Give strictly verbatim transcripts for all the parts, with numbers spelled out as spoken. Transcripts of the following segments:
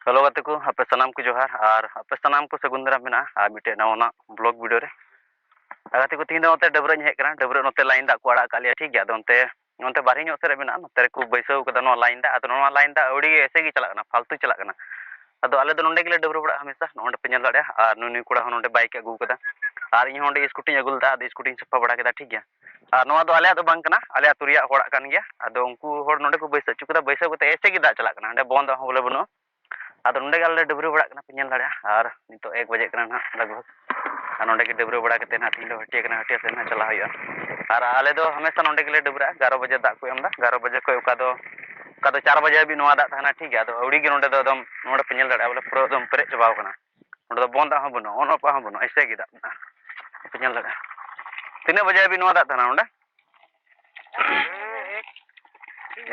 Hello ᱜᱟᱛᱮ ᱠᱚ, ᱟᱯᱮ ᱥᱟᱱᱟᱢ ᱠᱚ ᱡᱚᱦᱟᱨ ᱟᱨ ᱟᱯᱮ ᱥᱟᱱᱟᱢ ᱠᱚ ᱥᱟᱹᱜᱩᱱ ᱫᱟᱨᱟᱢ ᱢᱮᱱᱟᱜᱼᱟ ᱟᱨ ᱢᱤᱫᱴᱮᱡ ᱱᱟᱣᱟ ᱱᱟᱜ ᱵᱞᱚᱜ ᱵᱷᱤᱰᱤᱭᱳ ᱨᱮ᱾ ᱟᱨ ᱜᱟᱛᱮ ᱠᱚ, ᱛᱤᱦᱤᱧ ᱫᱚ ᱱᱚᱛᱮ ᱰᱟᱹᱵᱽᱨᱟᱹᱜ ᱤᱧ ᱦᱮᱡ ᱠᱟᱱᱟ᱾ ᱰᱟᱹᱵᱽᱨᱟᱹᱜ ᱱᱚᱛᱮ ᱞᱟᱭᱤᱱ ᱫᱟᱜ ᱠᱚ ᱟᱲᱟᱜ ᱟᱠᱟᱫ ᱞᱮᱭᱟ, ᱴᱷᱤᱠ ᱜᱮᱭᱟ᱾ ᱟᱫᱚ ᱚᱱᱛᱮ, ᱱᱚᱛᱮ ᱵᱟᱨᱦᱮ ᱧᱚᱜ ᱥᱮᱫ ᱨᱮ ᱢᱮᱱᱟᱜᱼᱟ, ᱱᱚᱛᱮ ᱨᱮᱠᱚ ᱵᱟᱹᱭᱥᱟᱹᱣ ᱠᱟᱫᱟ ᱱᱚᱣᱟ ᱞᱟᱭᱤᱱ ᱫᱟᱜ᱾ ᱟᱫᱚ ᱱᱚᱣᱟ ᱞᱟᱭᱤᱱ ᱫᱟᱜ ᱟᱹᱣᱲᱤ ᱜᱮ ᱮᱭᱥᱮ ᱜᱮ ᱪᱟᱞᱟᱜ ᱠᱟᱱᱟ, ᱯᱷᱟᱞᱛᱩ ᱪᱟᱞᱟᱜ ᱠᱟᱱᱟ᱾ ᱟᱫᱚ ᱟᱞᱮ ᱫᱚ ᱱᱚᱸᱰᱮ ᱜᱮᱞᱮ ᱰᱟᱹᱵᱽᱨᱟᱹ ᱵᱟᱲᱟᱜᱼᱟ ᱦᱟᱢᱮᱥᱟ᱾ ᱱᱚᱜᱼᱚ ᱱᱚᱸᱰᱮ ᱯᱮ ᱧᱮᱞ ᱫᱟᱲᱮᱭᱟᱜᱼᱟ, ᱟᱨ ᱱᱩᱭ, ᱱᱩᱭ ᱠᱚᱲᱟ ᱦᱚᱸ ᱱᱚᱸᱰᱮ ᱵᱟᱭᱤᱠ ᱮ ᱟᱹᱜᱩ ᱠᱟᱫᱟ᱾ ᱟᱨ ᱤᱧ ᱦᱚᱸ ᱚᱸᱰᱮ ᱥᱠᱩᱴᱤᱧ ᱟᱹᱜᱩ ᱞᱮᱫᱟ, ᱟᱫᱚ ᱥᱠᱩᱴᱤᱧ ᱥᱟᱯᱷᱟ ᱵᱟᱲᱟ ᱠᱮᱫᱟ, ᱴᱷᱤᱠ ᱜᱮᱭᱟ᱾ ᱟᱨ ᱱᱚᱣᱟ ᱫᱚ ᱟᱞᱮᱭᱟᱜ ᱫᱚ ᱵᱟᱝ ᱠᱟᱱᱟ, ᱟᱞᱮ ᱟᱹᱛᱩ ᱨᱮᱭᱟᱜ ᱦᱚᱲᱟᱜ ᱠᱟᱱ ᱜᱮᱭᱟ᱾ ᱟᱫᱚ ᱩᱱᱠᱩ ᱦᱚᱲ ᱱᱚᱸᱰᱮ ᱠᱚ ᱵᱟᱹᱭᱥᱟᱹᱣ ᱦᱚᱪᱚ ᱠᱮᱫᱟ, ᱵᱟᱹᱭᱥᱟᱹᱣ ᱠᱟᱛᱮ ᱮᱭᱥᱮ ᱜᱮ ᱫᱟᱜ ᱪᱟᱞᱟᱜ ᱠᱟᱱᱟ, ᱚᱸᱰᱮ ᱵᱚᱱᱫᱚ ᱦᱚᱸ ᱵᱚᱞᱮ ᱵᱟᱹᱱᱩᱜᱼᱟ᱾ ᱟᱫᱚ ᱱᱚᱸᱰᱮ ᱜᱮ ᱟᱞᱮ ᱞᱮ ᱰᱟᱹᱵᱽᱨᱟᱹ ᱵᱟᱲᱟᱜ ᱠᱟᱱᱟ, ᱯᱮ ᱧᱮᱞ ᱫᱟᱲᱮᱭᱟᱜᱼᱟ᱾ ᱟᱨ ᱱᱤᱛᱚᱜ ᱮᱠ ᱵᱟᱡᱮᱜ ᱠᱟᱱᱟ ᱱᱟᱦᱟᱜ ᱞᱟᱜᱽ ᱵᱷᱟᱜᱽ᱾ ᱟᱨ ᱱᱚᱸᱰᱮ ᱜᱮ ᱰᱟᱹᱵᱽᱨᱟᱹ ᱵᱟᱲᱟ ᱠᱟᱛᱮ ᱱᱟᱦᱟᱜ ᱛᱤᱦᱤᱧ ᱫᱚ ᱦᱟᱹᱴᱤᱭᱟᱹ ᱠᱟᱱᱟ, ᱦᱟᱹᱴᱤᱭᱟᱹ ᱥᱮᱫ ᱱᱟᱦᱟᱜ ᱪᱟᱞᱟᱜ ᱦᱩᱭᱩᱜᱼᱟ᱾ ᱟᱨ ᱟᱞᱮ ᱫᱚ ᱦᱟᱢᱮᱥᱟ ᱱᱚᱸᱰᱮ ᱜᱮᱞᱮ ᱰᱟᱹᱵᱽᱨᱟᱹᱜᱼᱟ, ᱮᱜᱟᱨᱚ ᱵᱟᱡᱮ ᱫᱟᱜ ᱠᱚ ᱮᱢ ᱮᱫᱟ, ᱮᱜᱟᱨᱚ ᱵᱟᱡᱮ ᱠᱷᱚᱱ ᱚᱠᱟ ᱫᱚ, ᱚᱠᱟ ᱫᱚ ᱪᱟᱨ ᱵᱟᱡᱮ ᱦᱟᱹᱵᱤᱡ ᱱᱚᱣᱟ ᱫᱟᱜ ᱛᱟᱦᱮᱱᱟ, ᱴᱷᱤᱠ ᱜᱮᱭᱟ᱾ ᱟᱫᱚ ᱟᱹᱣᱲᱤ ᱜᱮ ᱱᱚᱸᱰᱮ ᱫᱚ ᱮᱠᱫᱚᱢ, ᱱᱚᱸᱰᱮ ᱯᱮ ᱧᱮᱞ ᱫᱟᱲᱮᱭᱟᱜᱼᱟ ᱵᱚᱞᱮ ᱯᱩᱨᱟᱹ ᱮᱠᱫᱚᱢ ᱯᱮᱨᱮᱡ ᱪᱟᱵᱟᱣ ᱠᱟᱱᱟ᱾ ᱱᱚᱸᱰᱮ ᱫᱚ ᱵᱚᱱᱫᱟᱜ ᱦᱚᱸ ᱵᱟᱹᱱᱩᱜᱼᱟ, ᱚᱱ ᱚᱯᱟᱜ ᱦᱚᱸ ᱵᱟᱹᱱᱩᱜᱼᱟ, ᱮᱭᱥᱮ ᱜᱮ ᱫᱟᱜ ᱢᱮᱱᱟᱜᱼᱟ, ᱯᱮ ᱧᱮᱞ ᱫᱟᱲᱮᱭᱟᱜᱼᱟ᱾ ᱛᱤᱱᱟᱹᱜ ᱵᱟᱡᱮ ᱦᱟᱹᱵᱤᱡ ᱱᱚᱣᱟ ᱫᱟᱜ ᱛᱟᱦᱮᱱᱟ ᱱᱚᱸᱰᱮ?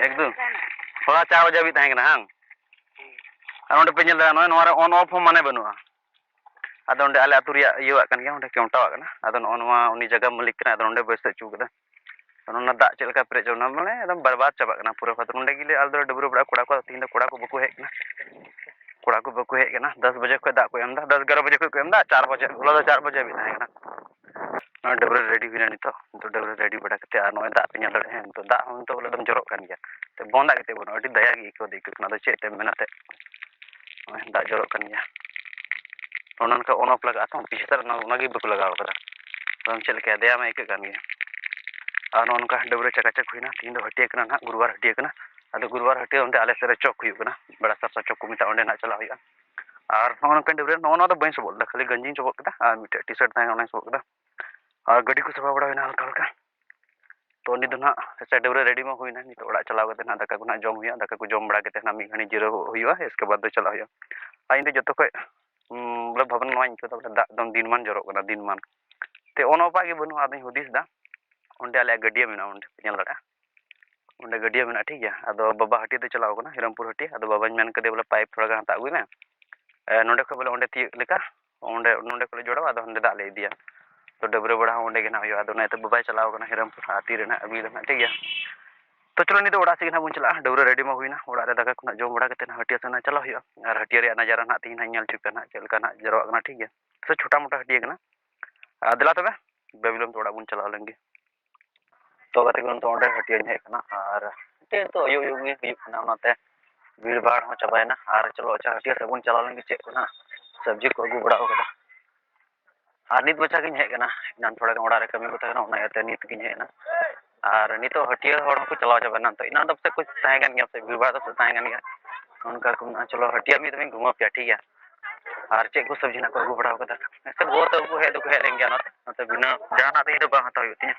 ᱮᱠ ᱫᱩ? ᱦᱚᱞᱟ ᱪᱟᱨ ᱵᱟᱡᱮ ᱦᱟᱹᱵᱤᱡ ᱛᱟᱦᱮᱸ ᱠᱟᱱᱟ, ᱦᱟᱝ? ᱟᱨ ᱱᱚᱸᱰᱮ ᱯᱮ ᱧᱮᱞ ᱫᱟᱲᱮᱭᱟᱜᱼᱟ, ᱱᱚᱜᱼᱚᱭ ᱱᱚᱣᱟ ᱨᱮ ᱚᱱ ᱚᱯᱷ ᱦᱚᱸ ᱢᱟᱱᱮ ᱵᱟᱹᱱᱩᱜᱼᱟ᱾ ᱟᱫᱚ ᱚᱸᱰᱮ ᱟᱞᱮ ᱟᱹᱛᱩ ᱨᱮᱭᱟᱜ ᱤᱭᱟᱹᱣᱟᱜ ᱠᱟᱱ ᱜᱮᱭᱟ, ᱚᱸᱰᱮ ᱠᱮᱣᱴᱟᱣᱟᱜ ᱠᱟᱱᱟ᱾ ᱟᱫᱚ ᱱᱚᱜᱼᱚ ᱱᱚᱣᱟ ᱩᱱᱤ ᱡᱟᱭᱜᱟ ᱢᱟᱹᱞᱤᱠ ᱠᱟᱱᱟᱭ, ᱟᱫᱚ ᱱᱚᱸᱰᱮ ᱵᱟᱹᱭᱥᱟᱹᱣ ᱦᱚᱪᱚ ᱠᱟᱫᱟ᱾ ᱟᱫᱚ ᱚᱱᱟ ᱫᱟᱜ ᱪᱮᱫ ᱞᱮᱠᱟ ᱯᱮᱨᱮᱡ ᱪᱟᱵᱟ, ᱢᱟᱱᱮ ᱮᱠᱫᱚᱢ ᱵᱟᱨᱵᱟᱫ ᱪᱟᱵᱟᱜ ᱠᱟᱱᱟ ᱯᱩᱨᱟᱹ᱾ ᱟᱫᱚ ᱱᱚᱸᱰᱮ ᱜᱮᱞᱮ ᱟᱞᱮ ᱫᱚᱞᱮ ᱰᱟᱹᱵᱽᱨᱟᱹ ᱵᱟᱲᱟᱜᱼᱟ᱾ ᱠᱚᱲᱟ ᱠᱚ ᱛᱮᱦᱮᱧ ᱫᱚ ᱠᱚᱲᱟ ᱠᱚ ᱵᱟᱠᱚ ᱦᱮᱡ ᱠᱟᱱᱟ, ᱠᱚᱲᱟ ᱠᱚ ᱵᱟᱠᱚ ᱦᱮᱡ ᱠᱟᱱᱟ᱾ ᱫᱚᱥ ᱵᱟᱡᱮ ᱠᱷᱚᱱ ᱫᱟᱜ ᱠᱚ ᱮᱢ ᱮᱫᱟ, ᱫᱚᱥ ᱮᱜᱟᱨᱚ ᱵᱟᱡᱮ ᱠᱷᱚᱱ ᱠᱚ ᱮᱢ ᱮᱫᱟ, ᱪᱟᱨ ᱵᱟᱡᱮ, ᱦᱚᱞᱟ ᱫᱚ ᱪᱟᱨ ᱵᱟᱡᱮ ᱦᱟᱹᱵᱤᱡ ᱛᱟᱦᱮᱸ ᱠᱟᱱᱟ᱾ ᱱᱚᱜᱼᱚᱭ ᱰᱟᱹᱵᱽᱨᱟᱹ ᱨᱮᱰᱤ ᱦᱩᱭᱱᱟ ᱱᱤᱛᱚᱜ᱾ ᱱᱤᱛᱚᱜ ᱰᱟᱹᱵᱽᱨᱟᱹ ᱨᱮᱰᱤ ᱵᱟᱲᱟ ᱠᱟᱛᱮ, ᱟᱨ ᱱᱚᱜᱼᱚᱭ ᱫᱟᱜ ᱯᱮ ᱧᱮᱞ ᱫᱟᱲᱮᱭᱟᱜᱼᱟ, ᱦᱮᱸ, ᱱᱤᱛᱚᱜ ᱫᱟᱜ ᱦᱚᱸ ᱱᱤᱛᱚᱜ ᱵᱚᱞᱮ ᱮᱠᱫᱚᱢ ᱡᱚᱨᱚᱜ ᱠᱟᱱ ᱜᱮᱭᱟ᱾ ᱛᱚ ᱵᱚᱱᱫᱟᱜ ᱠᱟᱛᱮ ᱵᱟᱹᱱᱩᱜᱼᱟ, ᱟᱹᱰᱤ ᱫᱟᱭᱟ ᱜᱮ ᱟᱹᱭᱠᱟᱹᱣ ᱫᱚ ᱟᱹᱭᱠᱟᱹᱜ ᱠᱟᱱᱟ᱾ ᱟᱫᱚ ᱪᱮᱫ ᱛᱮᱢ ᱢᱮᱱᱟ ᱛᱮ, ᱱᱚᱜᱼᱚᱭ ᱫᱟᱜ ᱡᱚᱨᱚᱜ ᱠᱟᱱ ᱜᱮᱭᱟ᱾ ᱚᱱᱟ ᱱᱚᱝᱠᱟ ᱚᱱ ᱚᱯᱷ ᱞᱟᱜᱟᱜᱼᱟ ᱛᱚ, ᱯᱤᱪᱷᱮ ᱥᱮᱫ ᱚᱱᱟ, ᱚᱱᱟ ᱜᱮ ᱵᱟᱠᱚ ᱞᱟᱜᱟᱣ ᱠᱟᱫᱟ᱾ ᱟᱫᱚᱢ ᱪᱮᱫ ᱞᱮᱠᱟᱭᱟ, ᱫᱟᱭᱟ ᱢᱟ ᱟᱹᱭᱠᱟᱹᱜ ᱠᱟᱱ ᱜᱮᱭᱟ᱾ ᱟᱨ ᱱᱚᱜᱼᱚ ᱱᱚᱝᱠᱟ ᱰᱟᱹᱵᱽᱨᱟᱹ ᱪᱟᱠᱟᱪᱟᱠ ᱦᱩᱭᱱᱟ᱾ ᱛᱤᱦᱤᱧ ᱫᱚ ᱦᱟᱹᱴᱤᱭᱟᱹ ᱠᱟᱱᱟ ᱱᱟᱦᱟᱜ, ᱜᱩᱨᱩᱵᱟᱨ ᱦᱟᱹᱴᱤᱭᱟᱹ ᱠᱟᱱᱟ᱾ ᱟᱫᱚ ᱜᱩᱨᱩᱵᱟᱨ ᱦᱟᱹᱴᱤᱭᱟᱹ ᱚᱸᱰᱮ ᱟᱞᱮ ᱥᱮᱫ ᱨᱮ ᱪᱚᱠ ᱦᱩᱭᱩᱜ ᱠᱟᱱᱟ, ᱵᱮᱲᱟ ᱥᱟᱨᱥᱟ ᱪᱚᱠ ᱠᱚ ᱢᱮᱛᱟᱜᱼᱟ, ᱚᱸᱰᱮ ᱱᱟᱦᱟᱜ ᱪᱟᱞᱟᱜ ᱦᱩᱭᱩᱜᱼᱟ᱾ ᱟᱨ ᱱᱚᱜᱼᱚ ᱱᱚᱝᱠᱟᱧ ᱰᱟᱹᱵᱽᱨᱟᱹ, ᱱᱚᱜᱼᱚ ᱱᱚᱣᱟ ᱫᱚ ᱵᱟᱹᱧ ᱥᱚᱵᱚᱫ ᱞᱮᱫᱟ, ᱠᱷᱟᱹᱞᱤ ᱜᱟᱹᱧᱡᱤᱧ ᱥᱚᱵᱚᱫ ᱠᱮᱫᱟ ᱟᱨ ᱢᱤᱫᱴᱮᱡ ᱴᱤ ᱥᱟᱨᱴ ᱛᱟᱦᱮᱸ ᱠᱟᱱᱟ, ᱚᱱᱟᱧ ᱥᱚᱵᱚᱫ ᱠᱮᱫᱟ᱾ ᱟᱨ ᱜᱟᱹᱰᱤ ᱠᱚ ᱥᱟᱯᱷᱟ ᱵᱟᱲᱟ ᱦᱩᱭᱱᱟ ᱦᱟᱞᱠᱟ ᱦᱟᱞᱠᱟ᱾ ᱛᱚ ᱱᱤᱛ ᱫᱚ ᱱᱟᱦᱟᱜ ᱥᱮ ᱰᱟᱹᱵᱽᱨᱟᱹ ᱨᱮᱰᱤ ᱢᱟ ᱦᱩᱭᱱᱟ, ᱱᱤᱛᱚᱜ ᱚᱲᱟᱜ ᱪᱟᱞᱟᱣ ᱠᱟᱛᱮ ᱱᱟᱦᱟᱜ ᱫᱟᱠᱟ ᱠᱚ ᱱᱟᱦᱟᱜ ᱡᱚᱢ ᱦᱩᱭᱩᱜᱼᱟ᱾ ᱫᱟᱠᱟ ᱠᱚ ᱡᱚᱢ ᱵᱟᱲᱟ ᱠᱟᱛᱮ ᱱᱟᱦᱟᱜ ᱢᱤᱫ ᱜᱷᱟᱹᱲᱤᱡ ᱡᱤᱨᱟᱹᱣ ᱦᱩᱭᱩᱜᱼᱟ, ᱤᱥᱠᱮ ᱵᱟᱫᱽ ᱫᱚ ᱪᱟᱞᱟᱜ ᱦᱩᱭᱩᱜᱼᱟ᱾ ᱟᱨ ᱤᱧ ᱫᱚ ᱡᱚᱛᱚ ᱠᱷᱚᱡ, ᱩᱸ, ᱵᱚᱞᱮ ᱵᱷᱟᱵᱽᱱᱟ ᱱᱚᱣᱟᱧ ᱟᱹᱭᱠᱟᱹᱣ ᱮᱫᱟ, ᱵᱚᱞᱮ ᱫᱟᱜ ᱮᱠᱫᱚᱢ ᱫᱤᱱ ᱢᱟᱱ ᱡᱚᱨᱚᱜ ᱠᱟᱱᱟ, ᱫᱤᱱ ᱢᱟᱱ᱾ ᱛᱮ ᱚᱱ ᱚᱯᱟᱜ ᱜᱮ ᱵᱟᱹᱱᱩᱜᱼᱟ᱾ ᱟᱫᱚᱧ ᱦᱩᱫᱤᱥ ᱮᱫᱟ, ᱚᱸᱰᱮ ᱟᱞᱮᱭᱟᱜ ᱜᱟᱹᱰᱭᱟᱹ ᱢᱮᱱᱟᱜᱼᱟ, ᱚᱸᱰᱮ ᱯᱮ ᱧᱮᱞ ᱫᱟᱲᱮᱭᱟᱜᱼᱟ, ᱚᱸᱰᱮ ᱜᱟᱹᱰᱭᱟᱹ ᱢᱮᱱᱟᱜᱼᱟ, ᱴᱷᱤᱠ ᱜᱮᱭᱟ᱾ ᱟᱫᱚ ᱵᱟᱵᱟ ᱦᱟᱹᱴᱤᱭᱟᱹ ᱛᱮ ᱪᱟᱞᱟᱣ ᱠᱟᱱᱟ, ᱦᱤᱨᱚᱢᱯᱩᱨ ᱦᱟᱹᱴᱤᱭᱟᱹ᱾ ᱟᱫᱚ ᱵᱟᱵᱟᱧ ᱢᱮᱱ ᱠᱟᱫᱮᱭᱟ ᱵᱚᱞᱮ ᱯᱟᱭᱤᱯ ᱛᱷᱚᱲᱟ ᱜᱟᱱ ᱦᱟᱛᱟᱣ ᱟᱹᱜᱩᱭ ᱢᱮ, ᱮ, ᱱᱚᱸᱰᱮ ᱠᱷᱚᱡ ᱵᱚᱞᱮ ᱚᱸᱰᱮ ᱛᱤᱭᱟᱹᱜ ᱞᱮᱠᱟ, ᱚᱸᱰᱮ, ᱱᱚᱸᱰᱮ ᱠᱷᱚᱡ ᱞᱮ ᱡᱚᱲᱟᱣᱟ, ᱟᱫᱚ ᱦᱟᱸᱰᱮ ᱫᱟᱜ ᱞᱮ ᱤᱫᱤᱭᱟ᱾ ᱛᱚ ᱰᱟᱹᱵᱽᱨᱟᱹ ᱵᱟᱲᱟ ᱦᱚᱸ ᱚᱸᱰᱮ ᱜᱮ ᱱᱟᱦᱟᱜ ᱦᱩᱭᱩᱜᱼᱟ᱾ ᱟᱫᱚ ᱚᱱᱟ ᱤᱭᱟᱹᱛᱮ ᱵᱟᱵᱟᱭ ᱪᱟᱞᱟᱣ ᱠᱟᱱᱟ ᱦᱤᱨᱚᱢᱯᱩᱨ, ᱟᱨ ᱛᱤᱨᱮ ᱱᱟᱦᱟᱜ ᱟᱹᱜᱩᱭᱮᱫᱟ ᱱᱟᱦᱟᱜ, ᱴᱷᱤᱠ ᱜᱮᱭᱟ᱾ ᱛᱚ ᱪᱚᱞᱚ, ᱱᱤᱛ ᱫᱚ ᱚᱲᱟᱜ ᱥᱮᱫ ᱜᱮ ᱱᱟᱦᱟᱜ ᱵᱚᱱ ᱪᱟᱞᱟᱜᱼᱟ᱾ ᱰᱟᱹᱵᱽᱨᱟᱹ ᱨᱮᱰᱤ ᱢᱟ ᱦᱩᱭᱱᱟ, ᱚᱲᱟᱜ ᱨᱮ ᱫᱟᱠᱟ ᱠᱚ ᱱᱟᱦᱟᱜ ᱡᱚᱢ ᱵᱟᱲᱟ ᱠᱟᱛᱮ ᱱᱟᱦᱟᱜ ᱦᱟᱹᱴᱭᱟᱹ ᱥᱮᱫ ᱱᱟᱦᱟᱜ ᱪᱟᱞᱟᱜ ᱦᱩᱭᱩᱜᱼᱟ᱾ ᱟᱨ ᱦᱟᱹᱴᱭᱟᱹ ᱨᱮᱭᱟᱜ ᱱᱟᱡᱟᱨᱟ ᱱᱟᱦᱟᱜ ᱛᱮᱦᱮᱧ ᱱᱟᱦᱟᱜ ᱧᱮᱞ ᱦᱚᱪᱚ ᱯᱮᱭᱟ ᱱᱟᱦᱟᱜ ᱪᱮᱫ ᱞᱮᱠᱟ ᱱᱟᱦᱟᱜ ᱡᱟᱨᱣᱟᱜ ᱠᱟᱱᱟ, ᱴᱷᱤᱠ ᱜᱮᱭᱟ᱾ ᱥᱮ ᱪᱷᱳᱴᱟ ᱢᱳᱴᱟ ᱦᱟᱹᱴᱭᱟᱹ ᱠᱟᱱᱟ᱾ ᱟᱨ ᱫᱮᱞᱟ ᱛᱚᱵᱮ, ᱵᱮᱵᱤᱞᱚᱢ ᱛᱮ ᱚᱲᱟᱜ ᱵᱚᱱ ᱪᱟᱞᱟᱣ ᱞᱮᱱ ᱜᱮ᱾ ᱛᱚ ᱜᱟᱛᱮ ᱠᱚ, ᱱᱤᱛᱚᱜ ᱚᱸᱰᱮ ᱦᱟᱹᱴᱭᱟᱹᱧ ᱦᱮᱡ ᱟᱠᱟᱱᱟ, ᱟᱨ ᱦᱟᱹᱴᱭᱟᱹ ᱱᱤᱛᱚᱜ ᱟᱹᱭᱩᱵ ᱟᱹᱭᱩᱵ ᱜᱮ ᱦᱩᱭᱩᱜ ᱠᱟᱱᱟ, ᱚᱱᱟᱛᱮ ᱵᱷᱤᱲ ᱵᱷᱟᱲ ᱦᱚᱸ ᱪᱟᱵᱟᱭᱮᱱᱟ᱾ ᱟᱨ ᱪᱚᱞᱚ, ᱟᱪᱪᱷᱟ, ᱦᱟᱹᱴᱭᱟᱹ ᱥᱮᱫ ᱵᱚᱱ ᱪᱟᱞᱟᱣ ᱞᱮᱱ ᱜᱮ, ᱪᱮᱫ ᱠᱚ ᱱᱟᱦᱟᱜ ᱥᱚᱵᱽᱡᱤ ᱠᱚ ᱟᱹᱜᱩ ᱵᱟᱲᱟ ᱟᱠᱟᱫᱟ᱾ ᱟᱨ ᱱᱤᱛ ᱢᱟᱪᱷᱟ ᱜᱤᱧ ᱦᱮᱡ ᱟᱠᱟᱱᱟ, ᱮᱱᱟᱱ ᱛᱷᱚᱲᱟ ᱜᱟᱱ ᱚᱲᱟᱜ ᱨᱮ ᱠᱟᱹᱢᱤ ᱠᱚ ᱛᱟᱦᱮᱸ ᱠᱟᱱᱟ, ᱚᱱᱟ ᱤᱭᱟᱹᱛᱮ ᱱᱤᱛ ᱜᱤᱧ ᱦᱮᱡ ᱮᱱᱟ᱾ ᱟᱨ ᱱᱤᱛᱚᱜ ᱦᱟᱹᱴᱭᱟᱹ ᱦᱚᱲ ᱦᱚᱸᱠᱚ ᱪᱟᱞᱟᱣ ᱪᱟᱵᱟᱭᱮᱱᱟ᱾ ᱱᱤᱛᱚᱜ ᱮᱱᱟᱱ ᱫᱚ ᱯᱟᱥᱮᱡ ᱠᱚ ᱛᱟᱦᱮᱸ ᱠᱟᱱ ᱜᱮᱭᱟ, ᱥᱮ ᱵᱷᱤᱲ ᱵᱷᱟᱲ ᱫᱚ ᱛᱟᱦᱮᱸ ᱠᱟᱱ ᱜᱮᱭᱟ᱾ ᱚᱱᱠᱟ ᱠᱚ ᱢᱮᱱᱟ, ᱪᱚᱞᱚ ᱦᱟᱹᱴᱭᱟᱹ ᱢᱤᱫ ᱫᱚᱢ ᱤᱧ ᱜᱷᱩᱢᱟᱹᱣ ᱯᱮᱭᱟ, ᱴᱷᱤᱠ ᱜᱮᱭᱟ᱾ ᱟᱨ ᱪᱮᱫ ᱠᱚ ᱥᱚᱵᱽᱡᱤ ᱱᱟᱜ ᱠᱚ ᱟᱹᱜᱩ ᱵᱟᱲᱟ ᱟᱠᱟᱫᱟ, ᱥᱮ ᱜᱚ ᱛᱟᱠᱚ ᱠᱚ ᱦᱮᱡ ᱫᱚᱠᱚ ᱦᱮᱡ ᱞᱮᱱ ᱜᱮᱭᱟ, ᱚᱱᱟᱛᱮ ᱱᱚᱛᱮ ᱵᱤᱱᱟᱹ ᱡᱟᱦᱟᱱᱟᱜ ᱫᱚ ᱤᱧ ᱫᱚ ᱵᱟᱝ ᱦᱟᱛᱟᱣ ᱦᱩᱭᱩᱜ ᱛᱤᱧᱟᱹ᱾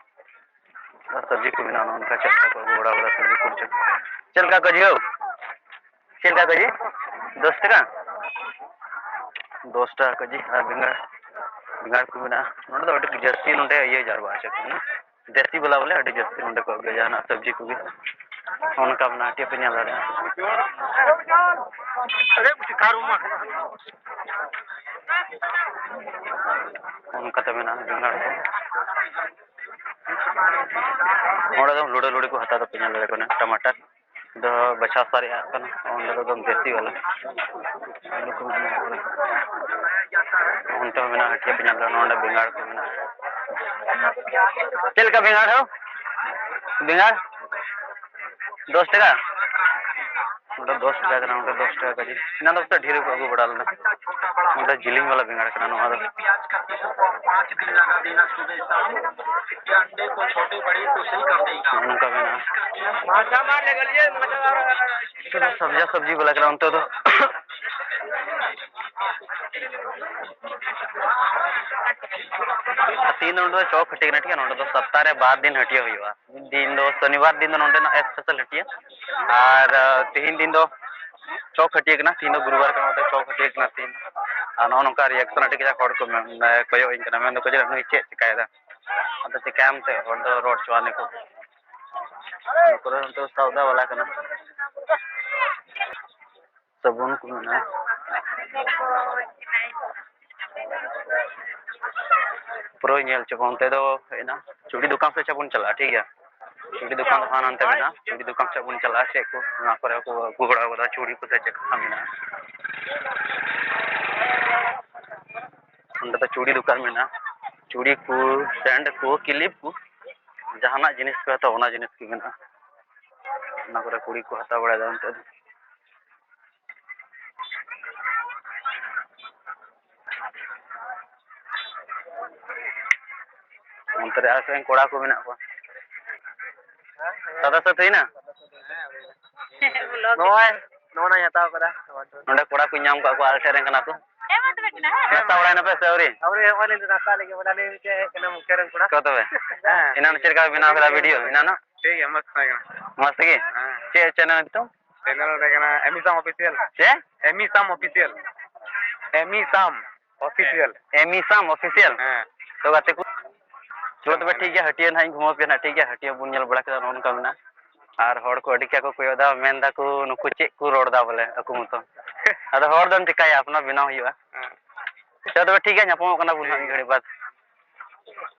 ᱟᱨ ᱥᱚᱵᱽᱡᱤ ᱠᱚ ᱢᱮᱱᱟᱜᱼᱟ, ᱱᱚᱜᱼᱚ ᱱᱚᱝᱠᱟ ᱪᱮᱫ ᱞᱮᱠᱟ ᱠᱚ ᱟᱹᱜᱩ ᱵᱟᱲᱟ ᱟᱠᱟᱫᱟ ᱥᱚᱵᱽᱡᱤ ᱠᱚ᱾ ᱪᱮᱫ ᱞᱮᱠᱟ ᱠᱚ ᱡᱷᱤᱣ? ᱪᱮᱫ ᱞᱮᱠᱟ ᱠᱮᱡᱤ? ᱫᱚᱥ ᱴᱟᱠᱟ? ᱫᱚᱥ ᱴᱟᱠᱟ ᱠᱮᱡᱤ᱾ ᱟᱨ ᱵᱮᱸᱜᱟᱲ, ᱵᱮᱸᱜᱟᱲ ᱠᱚ ᱢᱮᱱᱟᱜᱼᱟ᱾ ᱱᱚᱸᱰᱮ ᱫᱚ ᱟᱹᱰᱤ ᱡᱟᱹᱥᱛᱤ ᱱᱚᱸᱰᱮ ᱤᱭᱟᱹ ᱡᱟᱨᱣᱟ ᱦᱚᱪᱚ ᱠᱚ ᱠᱟᱱᱟ᱾ ᱫᱮᱥᱤ ᱵᱟᱞᱟ ᱵᱚᱞᱮ ᱟᱹᱰᱤ ᱡᱟᱹᱥᱛᱤ ᱱᱚᱸᱰᱮ ᱠᱚ ᱟᱹᱜᱩᱭᱟ, ᱡᱟᱦᱟᱱᱟᱜ ᱥᱚᱵᱽᱡᱤ ᱠᱚᱜᱮ᱾ ᱚᱱᱠᱟ ᱢᱮᱱᱟᱜᱼᱟ, ᱪᱮᱫ ᱯᱮ ᱧᱮᱞ ᱫᱟᱲᱮᱭᱟᱜᱼᱟ᱾ ᱚᱱᱠᱟᱛᱮ ᱢᱮᱱᱟᱜᱼᱟ ᱵᱮᱸᱜᱟᱲ ᱠᱚ᱾ ᱱᱚᱸᱰᱮ ᱫᱚ ᱞᱩᱲᱟᱹ ᱞᱩᱲᱤ ᱠᱚ ᱦᱟᱛᱟᱣ ᱫᱚᱯᱮ ᱧᱮᱞ ᱫᱟᱲᱮᱭᱟᱜ ᱠᱟᱱᱟ, ᱴᱟᱢᱟᱴᱟᱨ᱾ ᱫᱚ ᱵᱟᱪᱷᱟᱣ ᱥᱟᱨᱮᱡ ᱟᱜ ᱠᱟᱱᱟ, ᱚᱸᱰᱮ ᱫᱚ ᱮᱠᱫᱚᱢ ᱫᱮᱥᱤ ᱵᱟᱞᱟ᱾ ᱟᱹᱞᱩ ᱠᱚ ᱢᱮᱱᱟᱜᱼᱟ᱾ ᱚᱱᱛᱮ ᱦᱚᱸ ᱢᱮᱱᱟᱜᱼᱟ, ᱦᱟᱹᱴᱭᱟᱹ ᱯᱮ ᱧᱮᱞ ᱫᱟ, ᱱᱚᱸᱰᱮ ᱵᱮᱸᱜᱟᱲ ᱠᱚ ᱢᱮᱱᱟᱜᱼᱟ᱾ ᱪᱮᱫ ᱞᱮᱠᱟ ᱵᱮᱸᱜᱟᱲ ᱦᱚᱸ? ᱵᱮᱸᱜᱟᱲ ᱫᱚᱥ ᱴᱟᱠᱟ᱾ ᱱᱚᱸᱰᱮ ᱫᱚᱥ ᱴᱟᱠᱟ ᱠᱟᱱᱟ, ᱱᱚᱸᱰᱮ ᱫᱚᱥ ᱴᱟᱠᱟ ᱠᱮᱡᱤ᱾ ᱮᱱᱟᱝ ᱫᱚ ᱯᱟᱥᱮᱡ ᱰᱷᱮᱨ ᱜᱮᱠᱚ ᱟᱹᱜᱩ ᱵᱟᱲᱟ ᱞᱮᱫᱟ᱾ ᱱᱚᱸᱰᱮ ᱡᱤᱞᱤᱧ ᱵᱟᱞᱟ ᱵᱮᱸᱜᱟᱲ ᱠᱟᱱᱟ ᱱᱚᱣᱟ ᱫᱚ᱾ ᱱᱚᱜᱼᱚ ᱱᱚᱝᱠᱟ ᱢᱮᱱᱟᱜᱼᱟ᱾ ᱥᱚᱵᱽᱡᱟ ᱥᱚᱵᱽᱡᱤ ᱵᱟᱞᱟ ᱠᱟᱱᱟ ᱚᱱᱛᱮ ᱫᱚ᱾ ᱛᱤᱦᱤᱧ ᱫᱚ ᱱᱚᱸᱰᱮ ᱫᱚ ᱪᱚᱠ ᱦᱟᱹᱴᱤᱭᱟᱹ ᱠᱟᱱᱟ, ᱴᱷᱤᱠ ᱜᱮᱭᱟ᱾ ᱱᱚᱸᱰᱮ ᱫᱚ ᱥᱚᱯᱛᱟᱦᱚ ᱨᱮ ᱵᱟᱨ ᱫᱤᱱ ᱦᱟᱹᱴᱤᱭᱟᱹ ᱦᱩᱭᱩᱜᱼᱟ᱾ ᱢᱤᱫ ᱫᱤᱱ ᱫᱚ ᱥᱚᱱᱤᱵᱟᱨ ᱫᱤᱱ ᱫᱚ ᱱᱚᱸᱰᱮᱱᱟᱜ ᱥᱯᱮᱥᱟᱞ ᱦᱟᱹᱴᱤᱭᱟᱹ, ᱟᱨ ᱟᱨ ᱛᱤᱦᱤᱧ ᱫᱤᱱ ᱫᱚ ᱪᱚᱠ ᱦᱟᱹᱴᱤᱭᱟᱹ ᱠᱟᱱᱟ᱾ ᱛᱤᱦᱤᱧ ᱫᱚ ᱜᱩᱨᱩᱵᱟᱨ ᱠᱟᱱᱟ, ᱚᱱᱟᱛᱮ ᱪᱚᱠ ᱦᱟᱹᱴᱤᱭᱟᱹ ᱠᱟᱱᱟ ᱛᱤᱦᱤᱧ᱾ ᱟᱨ ᱱᱚᱜᱼᱚ ᱱᱚᱝᱠᱟ ᱨᱤᱭᱮᱠᱥᱚᱱ ᱟᱹᱰᱤ ᱠᱟᱡᱟᱠ ᱦᱚᱲ ᱠᱚ ᱢᱮᱱ-, ᱠᱚᱭᱚᱜ ᱟᱹᱧ ᱠᱟᱱᱟ, ᱢᱮᱱ ᱫᱟᱠᱚ ᱡᱮ ᱱᱩᱭ ᱪᱮᱫ ᱪᱮᱠᱟᱭᱮᱫᱟ᱾ ᱟᱫᱚ ᱪᱮᱠᱟᱭᱟᱢ ᱛᱮ, ᱦᱚᱲ ᱫᱚ ᱨᱚᱲ ᱦᱚᱪᱚᱣᱟᱱ ᱜᱮᱠᱚ᱾ ᱱᱚᱣᱟ ᱠᱚᱨᱮ ᱦᱚᱸ ᱛᱚ ᱥᱚᱣᱫᱟ ᱵᱟᱞᱟ ᱠᱟᱱᱟ᱾ ᱥᱟᱵᱚᱱ ᱠᱚ ᱢᱮᱱᱟᱜᱼᱟ᱾ ᱯᱩᱨᱟᱹ ᱧᱮᱞ ᱦᱚᱪᱚ ᱠᱚᱣᱟ᱾ ᱚᱱᱛᱮ ᱫᱚ ᱦᱮᱡ ᱮᱱᱟ, ᱪᱩᱲᱤ ᱫᱚᱠᱟᱱ ᱥᱮᱫ ᱪᱟ ᱵᱚᱱ ᱪᱟᱞᱟᱜᱼᱟ, ᱴᱷᱤᱠ ᱜᱮᱭᱟ᱾ ᱪᱩᱲᱤ ᱫᱚᱠᱟᱱ ᱦᱚᱸ ᱱᱚᱱᱛᱮ ᱢᱮᱱᱟᱜᱼᱟ᱾ ᱪᱩᱲᱤ ᱫᱚᱠᱟᱱ ᱥᱮᱫ ᱵᱚᱱ ᱪᱟᱞᱟᱜᱼᱟ, ᱪᱮᱫ ᱠᱚ ᱚᱱᱟ ᱠᱚᱨᱮ ᱠᱚ ᱟᱹᱜᱩ ᱵᱟᱲᱟ ᱠᱟᱫᱟ, ᱪᱩᱲᱤ ᱠᱚ ᱥᱮ ᱪᱮᱫ ᱠᱚ ᱢᱮᱱᱟᱜᱼᱟ᱾ ᱚᱸᱰᱮ ᱫᱚ ᱪᱩᱲᱤ ᱫᱚᱠᱟᱱ ᱢᱮᱱᱟᱜᱼᱟ᱾ ᱪᱩᱲᱤ ᱠᱚ, ᱯᱮᱱᱴ ᱠᱚ, ᱠᱤᱞᱤᱯ ᱠᱚ, ᱡᱟᱦᱟᱱᱟᱜ ᱡᱤᱱᱤᱥ ᱠᱚ ᱦᱟᱛᱟᱣᱟ, ᱚᱱᱟ ᱡᱤᱱᱤᱥ ᱜᱮ ᱢᱮᱱᱟᱜᱼᱟ᱾ ᱚᱱᱟ ᱠᱚᱨᱮ ᱠᱩᱲᱤ ᱠᱚ ᱦᱟᱛᱟᱣ ᱵᱟᱲᱟᱭᱮᱫᱟ ᱱᱤᱛᱚᱜ ᱫᱚ᱾ ᱚᱱᱛᱮ ᱨᱮ ᱟᱨ ᱥᱮᱫ ᱨᱮᱱ ᱠᱚᱲᱟ ᱠᱚ ᱢᱮᱱᱟᱜ ᱠᱚᱣᱟ᱾ ᱥᱟᱫᱟ ᱥᱟᱹᱛ ᱦᱩᱭᱱᱟ? ᱱᱚᱜᱼᱚᱭ, ᱱᱚᱜᱼᱚ ᱱᱟᱧ ᱦᱟᱛᱟᱣ ᱠᱟᱫᱟ᱾ ᱱᱚᱰᱮ ᱠᱚᱲᱟ ᱠᱚᱧ ᱧᱟᱢ ᱠᱟᱜ ᱠᱚᱣᱟ, ᱟᱞᱮ ᱥᱮᱫ ᱨᱮᱱ ᱠᱟᱱᱟ ᱠᱚ᱾ ᱦᱮᱸ, ᱢᱟ ᱛᱚᱵᱮ ᱠᱟᱱᱟ, ᱦᱮᱸ᱾ ᱱᱟᱥᱛᱟ ᱵᱟᱲᱟᱭ ᱱᱟᱯᱮ ᱥᱮ ᱟᱹᱣᱨᱤ? ᱟᱹᱣᱨᱤ, ᱦᱚᱸᱜᱼᱚᱭ ᱱᱤᱛᱚᱜ ᱱᱟᱥᱛᱟ ᱞᱟᱹᱜᱤᱫ ᱵᱚᱞᱮ, ᱟᱞᱮ ᱢᱤᱫᱴᱮᱡ ᱦᱮᱡ ᱠᱟᱱᱟ ᱢᱩᱠᱷᱤᱭᱟᱹ ᱨᱮᱱ ᱠᱚᱲᱟ᱾ ᱠᱚ ᱛᱚᱵᱮ? ᱦᱮᱸ᱾ ᱮᱱᱟᱱ ᱪᱮᱫ ᱞᱮᱠᱟ ᱯᱮ ᱵᱮᱱᱟᱣ ᱠᱮᱫᱟ ᱵᱷᱤᱰᱤᱭᱳ ᱮᱱᱟᱱᱚᱜ? ᱴᱷᱤᱠ ᱜᱮᱭᱟ, ᱢᱚᱡᱽ ᱛᱟᱦᱮᱸ ᱠᱟᱱᱟ᱾ ᱢᱚᱡᱽ ᱛᱮᱜᱮ? ᱦᱮᱸ᱾ ᱪᱮᱫ ᱪᱮᱱᱮᱞ ᱧᱩᱛᱩᱢ? ᱪᱮᱱᱮᱞ ᱫᱚ ᱠᱟᱱᱟ ᱮᱢᱤᱥᱟᱢ ᱚᱯᱷᱤᱥᱤᱭᱟᱞ᱾ ᱪᱮᱫ? ᱮᱢᱤᱥᱟᱢ ᱚᱯᱷᱤᱥᱤᱭᱟᱞ᱾ ᱮᱢᱤᱥᱟᱢ ᱚᱯᱷᱤᱥᱤᱭᱟᱞ᱾ ᱮᱢᱤᱥᱟᱢ ᱚᱯᱷᱤᱥᱤᱭᱟᱞ? ᱦᱮᱸ᱾ ᱛᱚ ᱜᱟᱛᱮ ᱠᱚ, ᱪᱚᱞᱚ ᱛᱚᱵᱮ ᱴᱷᱤᱠ ᱜᱮᱭᱟ, ᱦᱟᱹᱴᱭᱟᱹ ᱱᱟᱦᱟᱜ ᱤᱧ ᱜᱷᱩᱢᱟᱹᱣ ᱯᱮᱭᱟ ᱱᱟᱦᱟᱜ, ᱴᱷᱤᱠ ᱜᱮᱭᱟ? ᱦᱟᱹᱴᱭᱟᱹ ᱵᱚᱱ ᱧᱮᱞ ᱵᱟᱲᱟ ᱠᱮᱫᱟ, ᱱᱚᱜᱼᱚ ᱱᱚᱝᱠᱟ ᱢᱮᱱᱟᱜᱼᱟ᱾ ᱟᱨ ᱦᱚᱲ ᱠᱚ ᱟᱹᱰᱤ ᱠᱟᱡᱟᱠᱚ ᱠᱚᱭᱚᱜ ᱮᱫᱟ, ᱢᱮᱱ ᱫᱟᱠᱚ ᱱᱩᱠᱩ ᱪᱮᱫ ᱠᱚ ᱨᱚᱲ ᱮᱫᱟ ᱵᱚᱞᱮ ᱟᱠᱚ ᱢᱚᱛᱚ᱾ ᱟᱫᱚ ᱦᱚᱲ ᱫᱚᱢ ᱪᱤᱠᱟᱹᱭᱟ, ᱟᱯᱱᱟᱨ ᱵᱮᱱᱟᱣ ᱦᱩᱭᱩᱜᱼᱟ᱾ ᱦᱮᱸ᱾ ᱪᱚ ᱛᱚᱵᱮ ᱴᱷᱤᱠ ᱜᱮᱭᱟ, ᱧᱟᱯᱟᱢᱚᱜ ᱠᱟᱱᱟ ᱵᱚᱱ ᱦᱟᱸᱜ ᱢᱤᱫ ᱜᱷᱟᱹᱲᱤᱡ ᱵᱟᱫᱽ᱾